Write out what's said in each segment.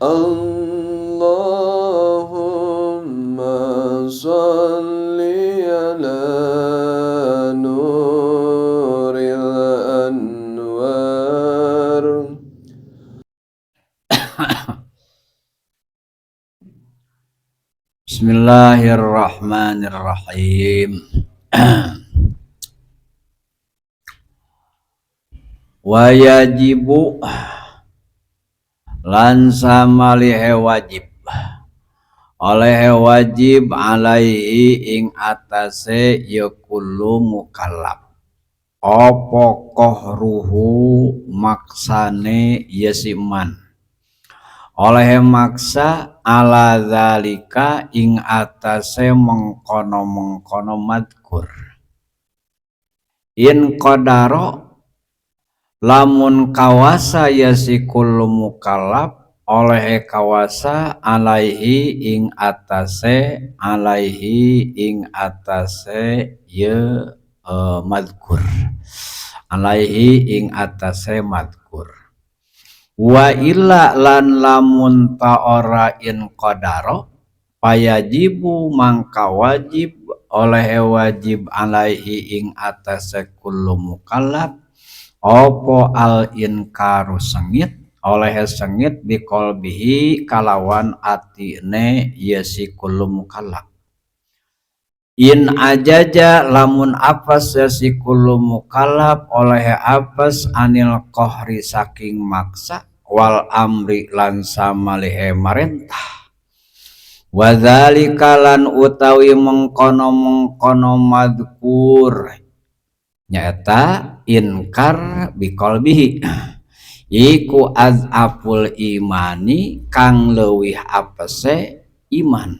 اللهم صل على نور الأنوار. Bismillahirrahmanirrahim. Wayajibu lan samalihe wajib oleh wajib alaihi ing atase ya kullu mukallaf apa qahruhu maksane ya siman oleh maksa ala zalika ing atase mengkono-mengkono madkur in qadara lamun kawasa ya si kullu mukallaf oleh kawasa alaihi ing atase ya madkur alaihi ing atase madkur wa illa lan lamun ta ora in qadara payajibu mangka wajib oleh wajib alaihi ing atase kullu mukallaf apa al inkaru sengit oleh sengit biqolbihi kalawan atine ya si kullu mukallaf in ajaja lamun apes ya si kullu mukallaf oleh apes anil qahri saking maksa wal amri lan samalihe marentah wadzalika lan utawi mengkono-mengkono madkur nyaeta inkar biqolbihi iku azaful imani kang leuwih apese iman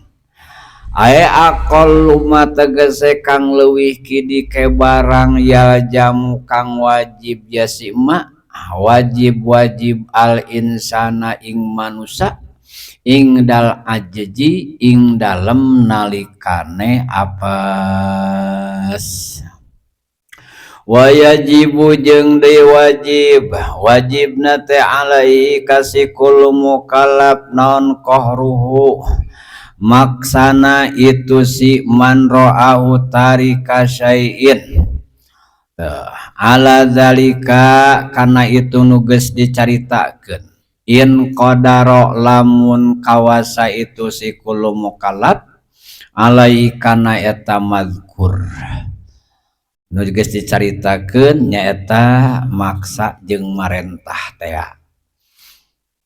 ae aqallu ma tegese kang leuwih kidike barang yaljamu kang wajib yasima wajib-wajib al insana ing manusa ing dal ajji ing dalem nalikane apes wayajibu jeung deui wajib wajibna teh alaihi kasikul mukallaf naon qahruhu maksana itu si man ra'ahu tarika syai'in ala zalika kana itu nu geus dicaritakeun in qadara lamun kawasa itu si kullu mukallaf alaihi kana eta mazkur nu geus dicaritakeun nyaeta maksa jeung marentah tea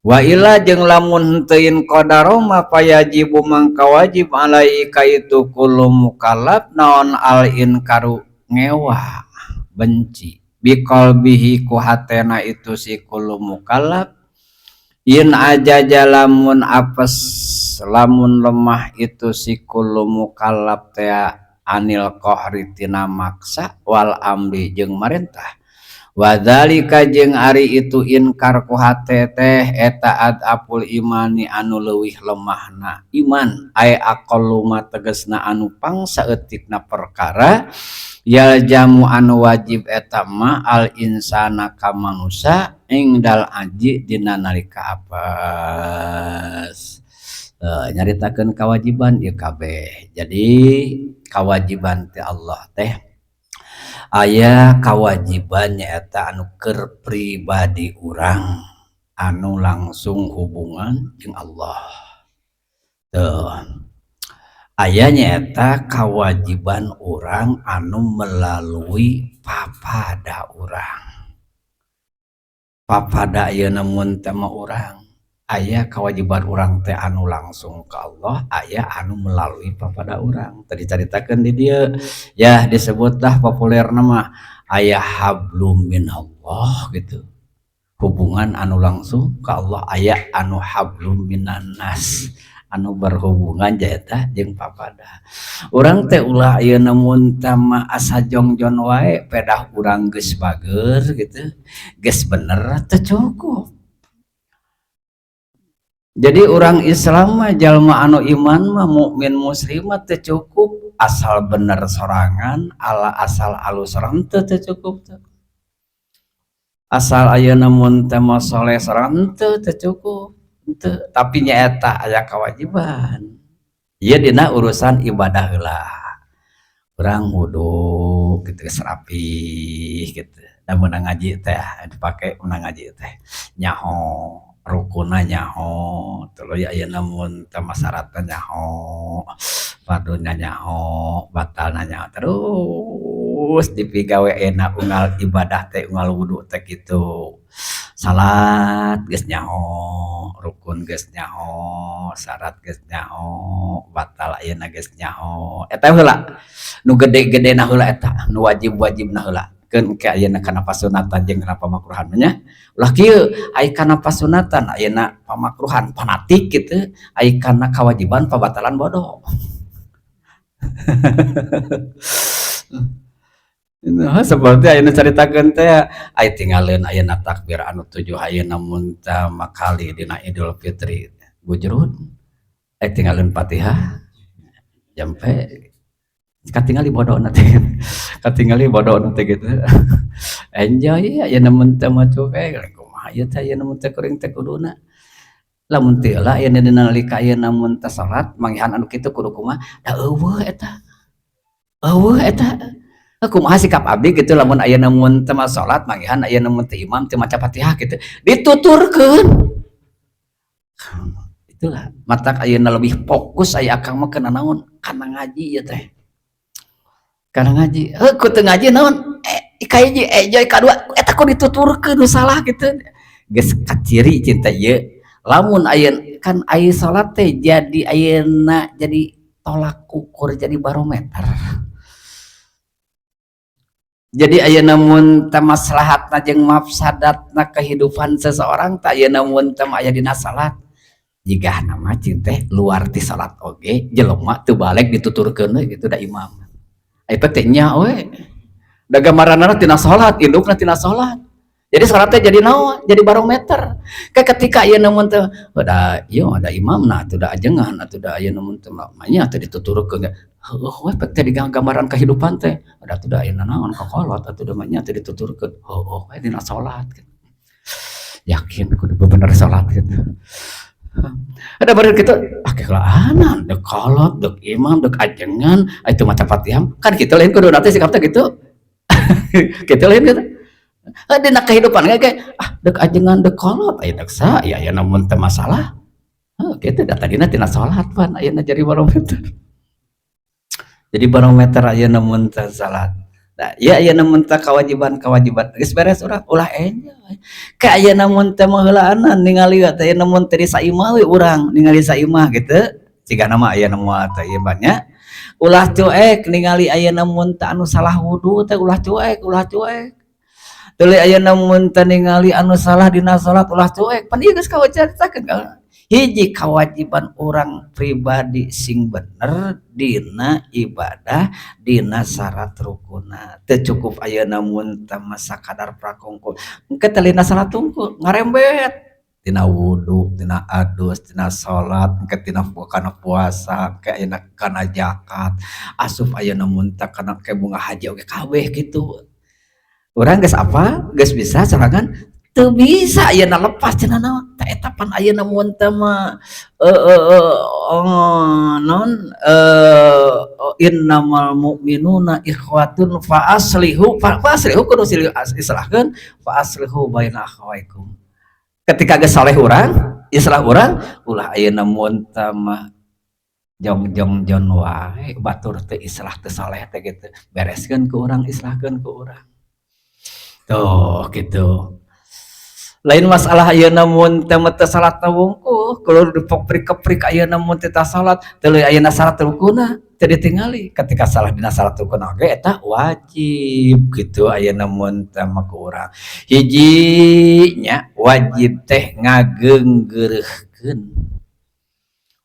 wa illa jeung lamun henteu in qadara ma payajibu mangka wajib alaihi ka itu kullu mukallaf naon al inkaru ngewa benci biqalbihi ku hatena itu si kullu mukallaf in ajaja lamun apes lamun lemah itu si kullu mukallaf tea anil qahri tina maksa wal amri jeung marentah wadzalika jeung ari itu inkar ku hate teh eta adaful imani anu leuwih lemahna iman ae aqallu ma tegasna anu pangsaeutikna perkara yaljamu anu wajib eta ma al insana ka manusa ing dal aji dina nalika apes. Nyaritakeun kewajiban ieu kabeh. Jadi kewajiban ti Allah teh aya kewajiban nyaeta anu keur pribadi urang anu langsung hubungan jeung Allah. Tuh. Aya nyaeta kewajiban urang anu melalui papada urang. Papada ayeuna mun teh mah urang aya kewajiban urang teh anu langsung ke Allah, aya anu melalui papada urang. Tadi caritakeun di dieu ya disebutlah populerna mah aya hablum minallah gitu. Hubungan anu langsung ke Allah, aya anu hablum minan nas anu berhubungan jaeta jeung papada. Urang teh ulah ayeuna mun teh mah asa jongjon wae pedah urang geus bager gitu. Geus bener teu cukup. Jadi orang Islam mah jalma anu iman mah mukmin muslim mah teu cukup asal bener sorangan ala asal alus sorangan teu cukup teu. Asal ayeuna mun teh mah soleh sorangan teu cukup. Henteu, tapi nyaeta aya kewajiban. Ieu dina urusan ibadah heula. Urang wudu kitu geus rapih kitu. Da meunang ngaji teh dipake meunang ngaji teh nyaho rukunna nyaho, tuluy ayeuna mun teu masyaratna nyaho, farduna nyaho, batalna nyaho, terus dipigawe ayeuna unggal ibadah teh unggal wudu teh kitu. Salat geus nyaho, rukun geus nyaho, syarat geus nyaho, batal ayeuna geus nyaho. Eta heula nu gede-gedena heula eta, nu wajib-wajibna heula. Keun engke ayeuna kana pasunatan jeung kana pamakruhan nya. Ulah kieu, ai kana pasunatan ayeuna pamakruhan fanatik kitu, ai kana kawajiban pabatalan bodoh. Nah, seperti ayeuna caritakeun teh ai tinggalin ayeuna takbir anu 7 ayeuna mun teh makali dina Idul Fitri bujurun. Ai tinggalin Fatihah jampe katingali bodona teh. Katingali bodona teh kitu. Enjoy ayeuna mun teh mah cuek kumaha ieu teh ayeuna mun teh kuring teh kuduna. Lamun teu lah ayeuna dina nalika ayeuna mun teh salat manggihan anu kitu kudu kumaha da eueuh eta. Eueuh eta. Kumaha sikap abdi gitu lamun ayeuna mun teu salat manggihan ayeuna mun teu imam teu maca Fatihah gitu dituturkeun. Itulah matak ayeuna lebih fokus aya akang mah kana naon kana ngaji ieu teh. Kana ngaji, heuh ku teu ngaji naon kahiji enjoy kadua eta kudu dituturkeun nu salah gitu. Geus kaciri cinta ieu. Lamun ayeuna kan aya salat teh jadi ayeuna jadi tolak ukur jadi barometer. Jadi ayeuna mun teh maslahatna jeung mafsadatna kehidupan seseorang teh ayeuna mun teh aya dina salat. Jigana mah cing teh luar ti salat oge jelema teu balik dituturkeun we kitu da imam. Eta teh nya we. Da gambaranna tina salat, indukna tina salat. Jadi salat teh jadi naon? Jadi barometer. Ke ketika ayeuna mun teh da ieu ada imamna atuh da ajengan atuh da ayeuna mun teh mah nya teh dituturkeun. Heueuh we pek teh gambaran kehidupan teh. Da atuh da ayeuna naon kokolot atuh da mah nya teh dituturkeun. Heueuh we dina salat gitu. Yakin kudu bener salat gitu. Ada baru kitu ah keulaanan deuk kolot deuk imam deuk ajengan itu maca Fatihah kan kitu lain kudu teh sikap teh kitu. Kitu lain kitu. Dina kehidupan ge ah deuk ajengan deuk kolot aya deuk sa ya ayeuna mun teu masalah. Heuh kitu da tadina tina salat pan ayeuna jadi barometer. Jadi barometer ayeuna mun teu salat. Nah, ieu ayeuna mun teu kewajiban-kewajiban geus beres urang ulah enjoy. Ka ayeuna mun teu mah ningali teh ayeuna mun teu di saimah we urang ningali saimah kitu. Cigana mah ayeuna moal teh ieu nya. Ulah cuek ningali ayeuna mun teu anu salah wudu teh ulah cuek, ulah cuek. Tuluy ayeuna mun teu ningali anu salah dina salat ulah cuek. Pan ieu geus kawacaritakeun ka. Hiji kewajiban orang pribadi sing bener dina ibadah dina syarat rukuna. Teu cukup ayeuna mun teh mah sakadar prakongko. Engke teh dina salat tungkul ngarembet tina wudu, tina adus, tina salat, engke tina kana puasa, engke ayeuna kana zakat, asup ayeuna mun teh kana ke bunga haji oge kabeh kitu. Urang geus apa? Geus bisa sorangan teu bisa ayeuna lepas cenah naon teh eta pan ayeuna mun teh mah naon innamal mu'minuna ikhwatun fa aslihu fa aslihu kudu silih islahkeun fa aslihu baina akhawaikum. Ketika geus saleh urang, islah urang ulah ayeuna mun teh mah jong-jong jon wae batur teh islah teh saleh teh kitu. Bereskeun ku urang, islahkeun ku urang. Tuh kitu. Lain masalah ayeuna mun teh teu salat wungkul, kalau dipoprik-keprik ayeuna mun teu salat, tuluy ayeuna salat rukuna teu ditingali. Ketika salah dina salat rukuna oge eta wajib kitu ayeuna mun teh mah ku urang. Hiji nya wajib teh ngageunggeureuhkeun.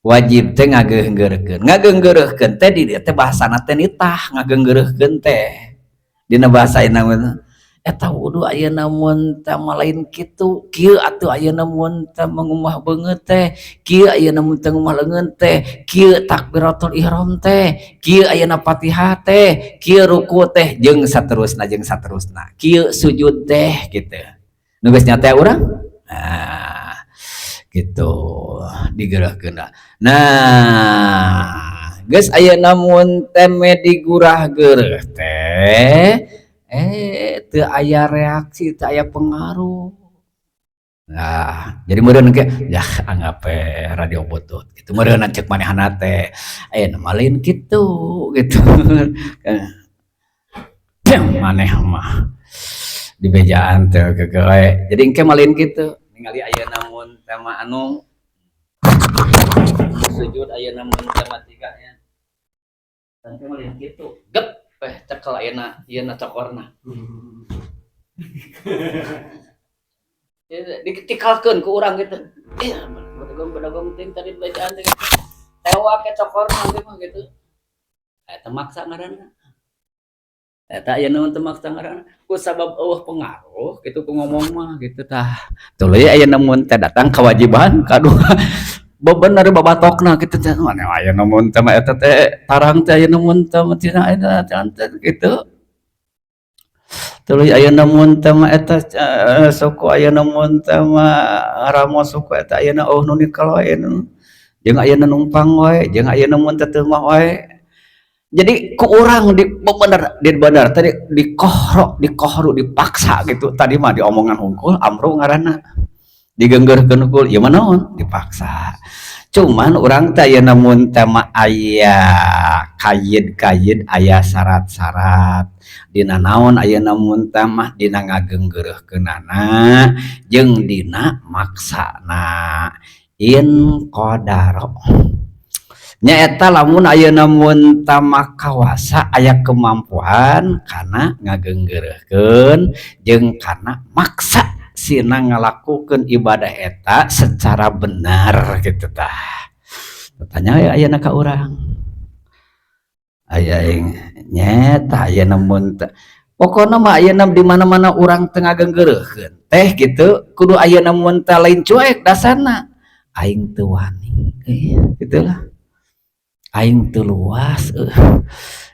Wajib teh ngageunggeureuhkeun. Ngageunggeureuhkeun teh di dieu teh bahasana teh nitah ngageunggeureuhkeun teh. Dina bahasa ayeuna mah eta wudu ayeuna mun teh mah lain kitu, kieu atuh ayeuna mun teh mangumah beungeut teh, kieu ayeuna mun teh ngumah leungeun teh, kieu takbiratul ihram teh, kieu ayeuna Fatihah teh, kieu ruku teh jeung saterusna kieu sujud teh kitu. Nu geus nyata urang? Nah, Gitu digeureuhkeun. Nah, geus ayeuna mun teh digurah geureuh teh teu aya reaksi, teu aya pengaruh. Nah, jadi meureun ge yah anggap we radio butut gitu meureun ceuk manehna teh. Ayeuna mah lain kitu gitu. Maneh mah dibejaan teh geugeuh we. Jadi engke mah lain kitu. Ningali ayeuna mun teh mah anu sujud ayeuna mun teh mah tiga nya. Engke mah lain kitu. Gep weh cekel ayeuna ieuna cokorna. Ditikalkeun ku urang gitu. Ih, bedegong-bedegong ting tadi bacaan teh. Tewak ke cokorna teh mah gitu. Eta maksa ngaranna. Eta ayeuna teu maksa ngaranna. Ku sabab eueuh pengaruh gitu ku ngomong mah gitu tah. Tuluy ayeuna mun teh datang kewajiban kadua bebener babatokna kitu teh. Mana ayeuna mun teh mah eta teh tarang teh ayeuna mun teh mah cenah eta teh gitu. Tuluy ayeuna mun teh mah eta suku ayeuna mun teh mah ramo suku eta ayeuna eueuh nu nikel wae jeung ayeuna numpang wae jeung ayeuna mun teh teu mah wae. Jadi ku urang di bener di bener tadi dikohro dikohru dipaksa gitu. Tadi mah diomongan hungkul amru ngaranna digenggeureurkeun hungkul ieu mah naon dipaksa. Cuman urang teh ayeuna mun teh mah aya kayid-kayid aya syarat-syarat dina naon ayeuna mun teh mah dina ngagenggeureurkeunana jeung dina maksana in qadaro. Nyaeta lamun ayeuna mun teh mah kawasa aya kemampuan kana ngagenggeureurkeun jeung kana maksa sina ngalakukeun ibadah eta secara benar gitu tah. Tanya we ayeuna ka urang. Aya nyaeta ayeuna mun teh pokona mah ayeuna di mana-mana urang teu ngagenggeureurkeun teh gitu kudu ayeuna mun teh lain cuek dasarna aing teu wani gitulah. Aing teu luas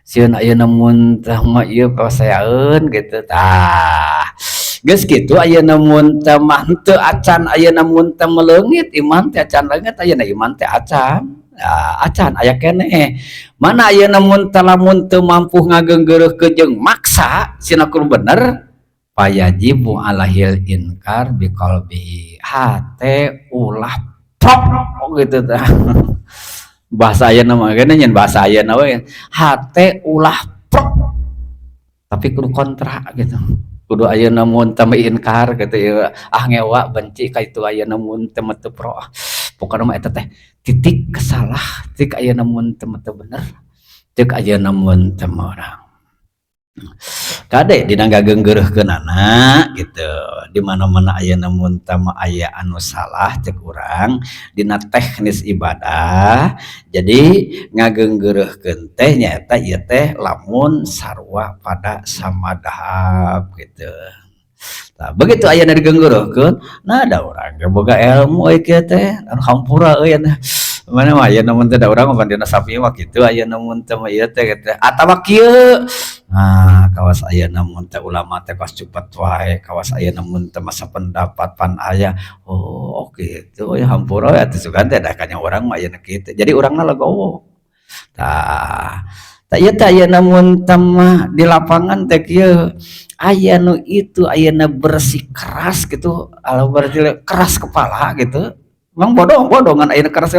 sieun ayeuna mun teh mah ieu pasayaeun gitu tah. Geus kitu ayeuna mun teh mah henteu acan ayeuna mun teh meleungit iman teh acan leungit ayeuna iman teh acan. Acan aya keneh. Mana ayeuna mun teh lamun teu mampu ngagenggeureurkeun jeung maksa sina kudu bener fayajibu alahil inkar biqalbihi hate ulah prok gitu tah. Bahasa ayeuna mah geuning nyen bahasa ayeuna we hate ulah prok tapi kudu kontra gitu. Kudu ayeuna mun teh inkar gitu ya ah ngewa benci ka itu ayeuna mun teh teu pro. Pokona mah eta teh titik kesalah titik ayeuna mun teh teu bener titik ayeuna mun teh urang. Kade dina ngagenggeureurkeunana gitu di mana-mana ayeuna mun teh mah aya anu salah cek urang dina teknis ibadah. Jadi ngagenggeureurkeun teh nyaeta ieu teh lamun sarua pada samadhab gitu. Tah begitu ayeuna digenggeureurkeun nah da urang ge boga ilmu euy kieu teh anu hampura euy mana mah ayeuna mun teh da urang mah dina sapi mah kitu ayeuna mun teh mah ieu teh kitu atawa kieu. Nah, kawas ayeuna mun teh ulama teh kawas cepet wae, kawas ayeuna mun teh masa pendapat pan aya. Oh, kitu ya hampura we atuh sugan teh da kanya urang mah ayeuna kitu. Jadi urangna legowo. Tah, tah ieu teh ayeuna mun teh mah di lapangan teh kieu aya nu itu ayeuna bersikeras gitu, ala berarti keras kepala gitu. Emang bodoh-bodoh ngan ayeuna keras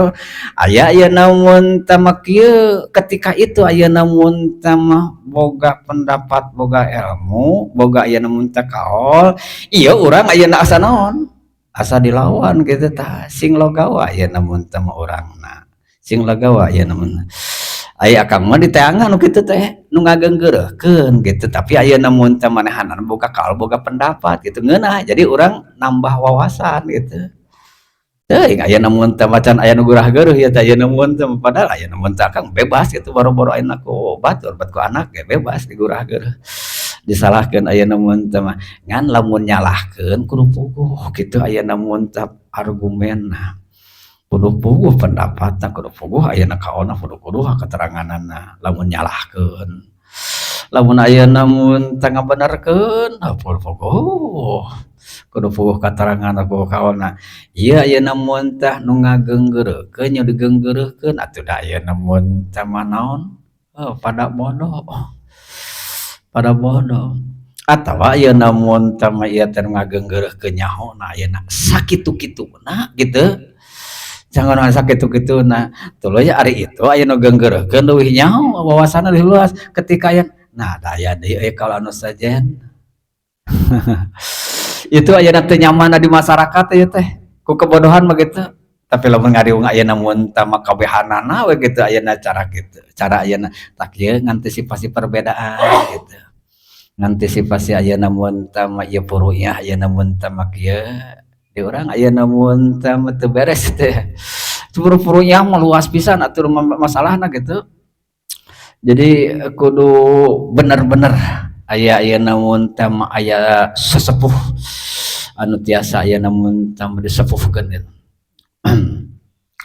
aya ayeuna mun teh mah kieu ketika itu ayeuna mun teh mah boga pendapat boga ilmu boga ayeuna mun teh kaol ieu urang ayeuna asa naon asa dilawan gitu tah sing logawa ayeuna mun teh mah urangna sing logawa ayeuna mun aya akang mah diteangan nu kitu teh nu ngagenggeureurkeun gitu tapi ayeuna mun teh manehanana boga kaol boga pendapat gitu ngeunah jadi urang nambah wawasan gitu. Teuing ayeuna mun teh macan aya nu gurah geuruh ieu teh ayeuna mun teh padahal ayeuna mun teh akang bebas gitu boro-boro ayeuna ku batur bat ku anak ge bebas digurah geuruh. Disalahkeun ayeuna mun teh mah ngan lamun nyalahkeun kudu puguh kitu ayeuna mun teh argumenna. Kudu puguh pendapatna kudu puguh ayeuna kaolna kudu kudu keteranganana lamun nyalahkeun. Lamun ayeuna mun teh ngabenerkeun puguh. Kudu puguh katerangan, puguh kaona. Ieu ayeuna mun tah nu ngageunggeureukeun nya digeunggeureukeun atuh da ayeuna mun tah mah naon? Oh, pada bodoh. Pada bodoh. Atawa ayeuna mun tah mah ieu teh nu ngageunggeureukeun nyahona ayeuna sakitu-kituna gitu. Jangan sakitu-kituna. Tuluy ari itu aya nu geunggeureukeun leuwih nyaho, wawasanna leuwih luas ketika aya nah da aya deui euy kalau anu sejen. Itu ayeuna teu nyamanna di masyarakat ieu teh ku kebodohan mah gitu. Tapi lamun ngariung ayeuna mun tah mah kabehanana we gitu ayeuna cara kitu. Cara ayeuna tah kieu ngantisipasi perbedaan gitu. Ngantisipasi ayeuna mun tah mah ieu furu'iyah ayeuna mun tah mah kieu di urang ayeuna mun tah mah teu beres teh. Furu-furu'iyah mah luas pisan atuh masalahna gitu. Jadi kudu bener-bener aya ayeuna mun tah mah aya sesepuh anu tiasa ayeuna mun tah mah disepuhkeun gitu.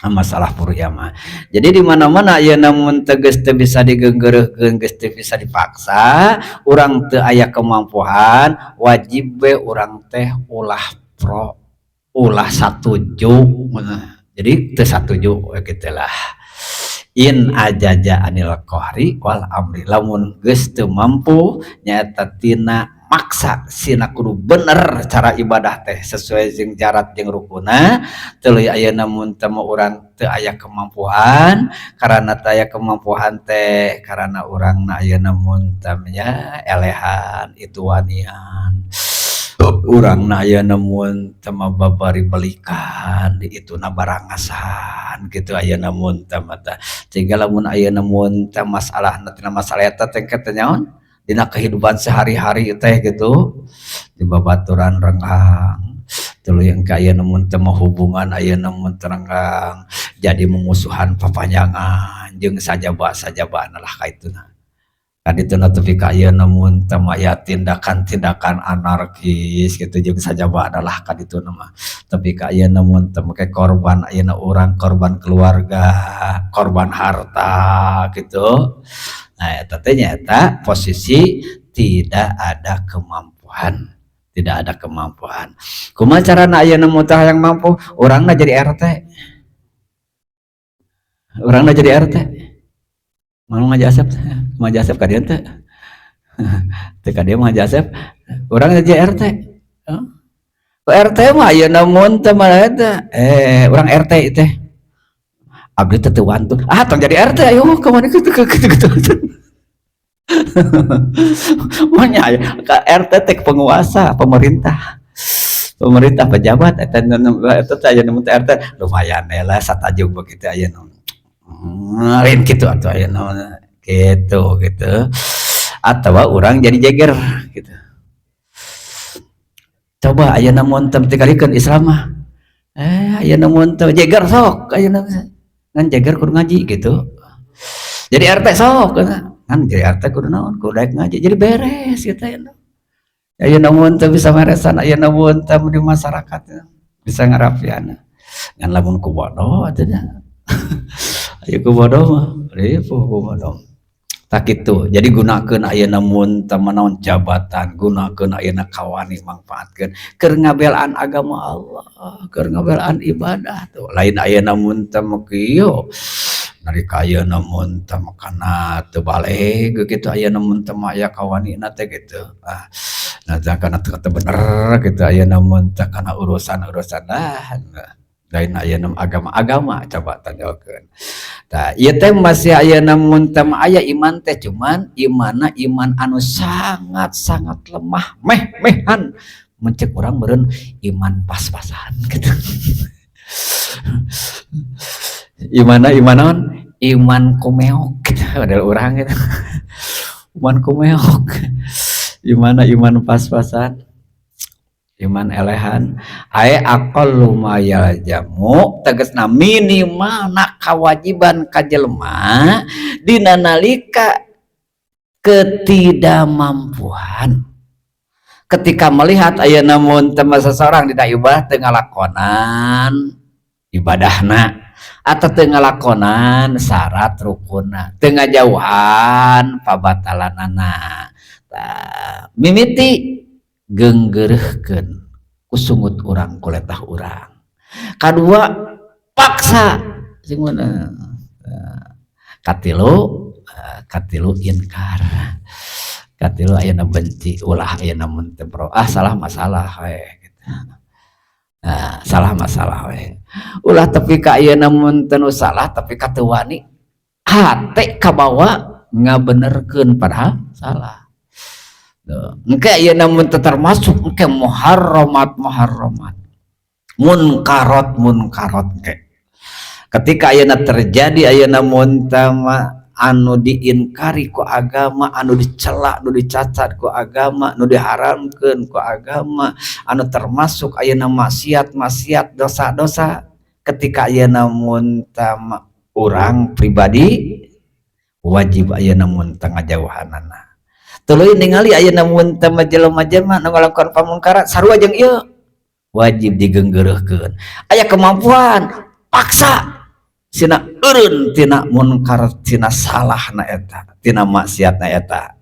Masalah furu'iyah mah. Jadi di mana-mana ayeuna mun teu geus teu bisa digeunggeureuhkeun, geus teu bisa dipaksa, urang teu aya kemampuan, wajib we urang teh ulah pro, ulah satuju. Jadi teu satuju we kitu lah. In ajaza anil qahri wal amri, lamun geus teu mampu nyaeta tina maksa sina kudu bener cara ibadah teh sesuai jeung syarat jeung rukunna. Tuluy ayeuna mun teu urang teu aya kemampuan, karena teu aya kemampuan teh karena urangna ayeuna mun teu nya elehan itu wanian, urangna ayeuna mun teu mah babari belikan dituna barangasan gitu ayeuna mun teu mah tah. Sehingga lamun ayeuna mun teu masalahna tina masalah eta teh teh naon dina kehidupan sehari-hari teh gitu, di babaturan renggang, tuluy engke ayeuna mun teu mah hubungan ayeuna mun teu renggang jadi mumusuhan papanjangan jeung sajaba-sajabana lah kaituna. Kadituna tepi ka ayeuna mun teu mah aya tindakan-tindakan anarkis gitu jeung sajabana lah kadituna mah. Tepi ka ayeuna mun teu make korban ayeuna urang, korban keluarga, korban harta gitu. Nah eta teh nyaeta posisi tidak ada kemampuan, tidak ada kemampuan. Kumaha carana ayeuna mun teh hayang mampu? Urangna jadi RT. Urangna jadi RT. Mau ngaji Asep, ngaji Asep ka dieu teu? Teu ka dieu mah ngaji Asep. Urang jadi RT. RT mah ayeuna mun teu mah eta urang RT teh. Abdi teh teu wantun. Ah, tong jadi RT ayo ka mana kitu kitu kitu. Manya aya ka RT teh penguasa, pemerintah. Pemerintah pejabat eta eta teh ayeuna mun RT lumayan lah satajuk begitu ayeuna. Lain kitu atuh ayeuna gitu gitu. Atawa urang jadi jeger gitu. Coba ayeuna mun teu dikalikeun Islam mah. Ayeuna mun teu jeger sok ayeuna ngan jeger kudu ngaji gitu. Jadi RT sok ngan jadi RT kudu naon, kudu daek ngaji jadi beres gitu ayeuna. Ayeuna mun teu bisa meresan ayeuna mun teu di masyarakat bisa ngarapiana. Ngan lamun ku bodoh atuh nya. Aya ku bodoh mah, ripuh ku bodoh. Tak kitu. Jadi gunakeun ayeuna mun teu naon jabatan, gunakeun ayeuna kawani mangfaatkeun keur ngabelaan agama Allah, keur ngabelaan ibadah tuh. Lain ayeuna mun teu mah kieu. Nalika ayeuna mun teu mah kana teu baleg kitu ayeuna mun teu mah aya kawanina teh gitu. Ah, nah kana teu bener kitu ayeuna mun teu kana urusan-urusan ah lain ayeuna agama-agama coba tonjolkeun. Tah ieu teh masih ayeuna mun teu mah aya iman teh cuman imanna iman anu sangat-sangat lemah, meh-mehan. Mun ceuk urang meureun iman pas-pasan gitu. Imanna iman naon? Iman kumeok gitu model urang gitu. Iman kumeok. Imanna iman pas-pasan. Iman elehan ae aqallu ma yalzamu tegasna minimalna kawajiban ka jelema dina nalika ketidakmampuan ketika melihat ayeuna mun teu seseorang dina ibadah teu ngalakonan ibadahna atau teu ngalakonan syarat rukunna, teu ngajauhan pabatalanana. Tah mimiti geunggeureuhkeun Ku sungut urang, ku letah urang. Kadua, paksa sing mana. Katilu, katilu inkar. Katilu ayeuna benci, ulah ayeuna mun teu ah, salah masalah we gitu. Nah, salah masalah we. Ulah tepi ka ayeuna mun teu salah tapi ka teu wani, hate kabawa ngabenerkeun padahal salah. Tuh. Engke ayeuna mun teu termasuk engke muharramat muharramat. Munkarat munkarat engke. Ketika ayeuna terjadi ayeuna mun anu diinkari ku agama, anu dicela, anu dicacat ku agama, anu diharamkeun ku agama, anu termasuk ayeuna maksiat-maksiat, dosa-dosa, ketika ayeuna mun urang pribadi wajib ayeuna mun teu ngajauhanana. Tuluy ningali ayeuna mun teu jelema-jelema nu ngalakukan pamungkaran sarua jeung ieu, wajib digeunggeureuhkeun. Aya kemampuan, paksa sina eureun tina munkar, tina salahna eta, tina maksiatna eta.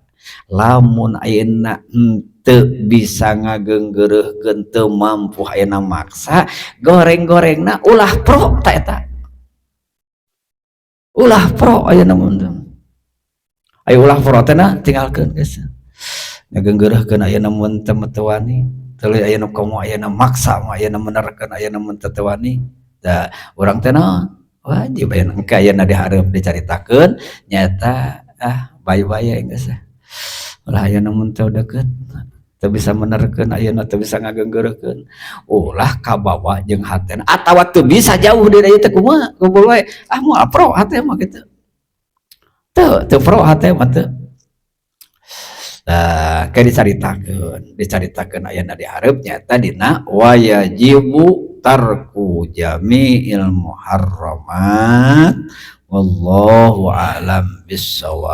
Lamun ayeuna henteu bisa ngageunggeureuhkeun, teu mampu ayeuna maksa, goreng-gorengna ulah pro ta eta. Ulah pro ayeuna mun ayo ulah pro teh na tinggalkeun geus. Ngageunggeureuhkeun ayeuna mun teu teu wani, tuluy ayeuna komo ayeuna maksa mah ayeuna menerkeun ayeuna mun teu teu wani. Da urang teh naon? Wajib ayeuna engke ayeuna dihareup dicaritakeun nyaeta ah, bye-bye geus ah. Ulah ayeuna mun teu deukeut, teu bisa menerkeun ayeuna, teu bisa ngageunggeureuhkeun. Ulah kabawa jeung hatena atawa teu bisa jauh dina ieu teh kumaha, kumpul wae. Ah, moal pro hate mah kitu. Teu, teu pro hate mah teu. Nah, ke dicaritakeun, dicaritakeun ayeuna di hareup nyaeta dina wayajibu tarku jami'il muharramat, wallahu a'lam bissawab.